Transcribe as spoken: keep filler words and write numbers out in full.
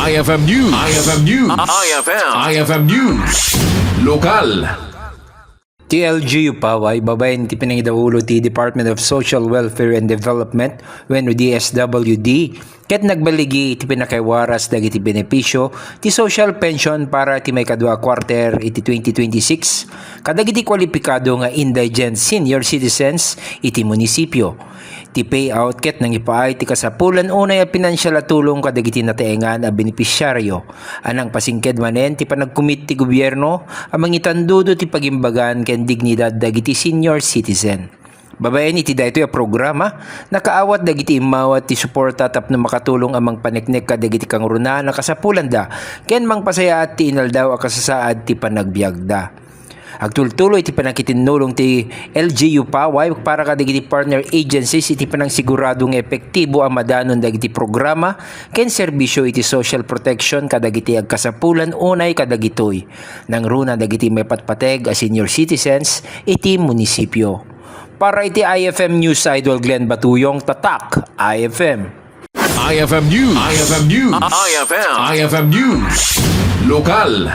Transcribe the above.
I F M News. I F M News. I F M. I F M News. Lokal. Ti L G U Paway, babaen ti pinangidahulo ti Department of Social Welfare and Development wenno D S W D, ket nagbaligi iti pinakaiwaras dagiti benepisio ti social pension para ti maikadua a quarter iti twenty twenty-six kadagiti kwalipikado nga indigent senior citizens iti munisipio. Ti payout ket nangipaay ti kasapulan unay a pinansial a tulong kadagiti nataengan a benepisyaryo a nangpasingked manen ti panagkumit ti gobierno a mangitandudo ti pagimbagan ken dignidad dagiti senior citizen. Babaen iti daytoy a programa, nakaawat dagiti immawat ti suporta tapno makatulong a mangpaneknek kadagiti kangrunaan a kasapulanda ken mangpasayaat ti inaldaw a kasasaad ti panagbiagda. Agtultuloy ti panangkitinnulong ti L G U Paway para kadagiti partner agencies iti panangsigurado nga epektibo a madanon dagiti programa ken serbisio iti social protection kadagiti agkasapulan unay kadagitoy nangruna dagiti maipatpateg a senior citizens iti munisipio. Para iti I F M News Idol Glenn Batuyong, Tatak I F M. I F M News. I F M News. I F M. I F M News. Lokal.